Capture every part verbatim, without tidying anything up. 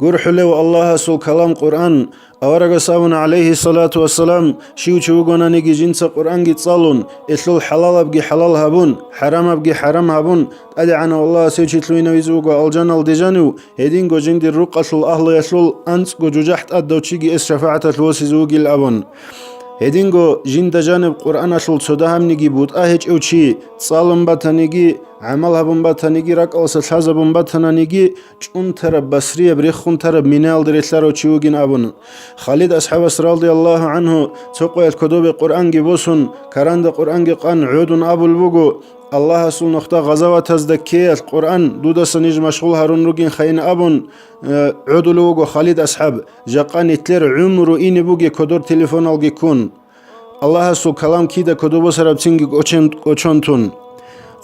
ГурхӀулев Аллагьасул калам Къуръан, аварагас абуна, гӀалайгьиссалату вассалам, щив чи вугонаниги жинца Къуръанги цӀалун, элъул хӀалалабги хӀалал гьабун, хӀарамабги хӀарам гьабун, ТӀадегӀанав Аллагьас гьев чи лъугьинавизе вуго алжаналде жанив, гьединго жиндир рукъалъул агьлуялъул анцӀго жужахӀ тӀадав чиги эс шафагӀаталъ восизе вугил абун. Гьединго жинда жаниб Къуръаналъул цо дагьабниги бутӀа гьечӀев чи, цӀалун батаниги, гӀамал гьабун батаниги, ракӀалдаса лъазабун батананиги, чӀунтараб, басрияб, рехун тараб минаялда релълъарав чи вугин абун. Халид асхӀабас, радияллагьу гӀангьу, цо къоялъ кодобе Къуръанги босун, каранда Къуръанги къан гӀодун абулеб буго: «Аллагьасул нухда гъазаватазда ккеялъ Къуръан дудаса ниж машгъул гьарун ругин хайин», — абун, э, гӀодулев вуго Халид асхӀаб, жакъа нилъер гӀумру ине бугеб кодор телефоналги ккун. Аллагьасул калам кида кодобе босарабцинги кӀочон, кӀочон тун.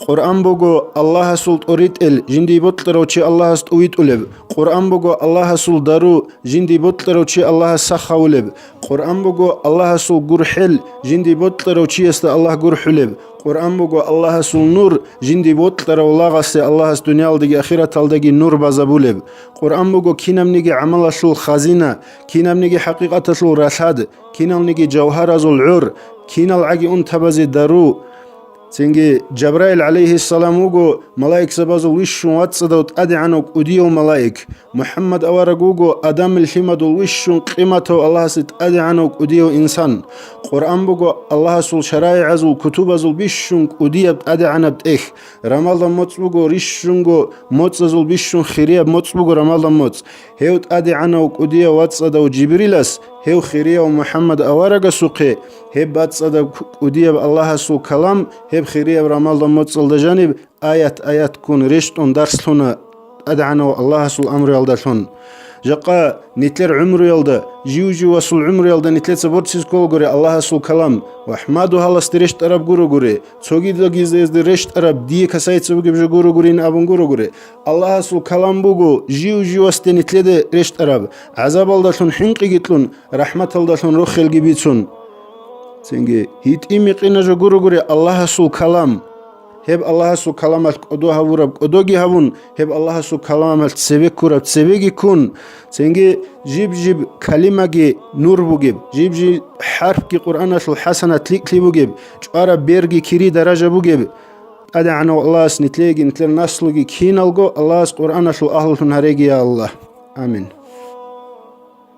Къуръан буго Аллагьасул тӀоритӀел, жиндие бокьарав чи Аллагьас тӀувитӀулеб. Къуръан буго Аллагьасул дару, жиндие бокьарав чи Аллагьас сах гьавулеб. Къуръан буго Аллагьасул гурхӀел, жиндие бокьарав чиясда Аллагь гурхӀулеб. Къуръан буго Аллагьасул нур, жиндие бокьарав лагъасе Аллагьас дуниялалдаги ахираталдаги нур базабулеб. Къуръан буго кинабниги гӀамалалъул хазина, кинабниги хӀакъикъаталъул ралъад, киналниги жавгьаразул гӀор, кинал гӀаги унтабазе дару. Цинги Жабраил гӀалайгьиссалам вуго малаикзабазул вищун вацӀцӀадав тӀадегӀанав кӀудияв малаик. МухӀаммад авараг вуго Адамил лъимадул вищун къиматав Аллагьасе тӀадегӀанав кӀудияв инсан. Къуръан буго Аллагьасул шарагӀазул кутубазул бищун кӀудияб тӀадегӀанаб тӀехь. Рамазан моцӀ буго рищунго моцӀазул бищун хирияб моцӀ буго Рамазан моцӀ. Гьев тӀадегӀанав кӀудияв вацӀцӀадав Жибрилас гьев хирияв МухӀаммад аварагасухъе гьеб бацӀцӀадаб кӀудияб Аллагьасул калам гьеб хирияб Рамазан моцӀалда жаниб аят-аят ккун рещтӀун дарслъуна ТӀадегӀанав Аллагьасул амруялдалъун. Жакъа нилъер гӀумруялда, жив-живасул гӀумруялда нилъеца борциз кколагури Аллагьасул калам, ва хӀмаду гьаласде рещтӀараб гурогури, цогидагизезде рещтӀараб, дие касается бугеб жо гурогурин абун гурогури. Аллагьасул калам буго жив-живасде нилъеде рещтӀараб, гӀазабалдалъун хӀинкъиги кьун, рахӀматалдалъун рохелги бицун. Цинги гьитӀи-микъина жо гурогури Аллагьасул калам. Гьеб Аллагьасул каламалъ кӀодо гьавураб кӀодоги гьавун, гьеб Аллагьасул каламалъ цебе ккураб цебеги ккун, цинги жиб-жиб калимаги нур бугеб, жиб-жиб хӀарпги Къуръаналъул хӀасанат лъикӀлъи бугеб, чӀвараб берги кири даража бугеб. ТӀадегӀанав Аллагьас нилъееги нилъер наслуги киналго Аллагьас Къуръаналъул агьлулъун гьареги, я Аллагь. Амин.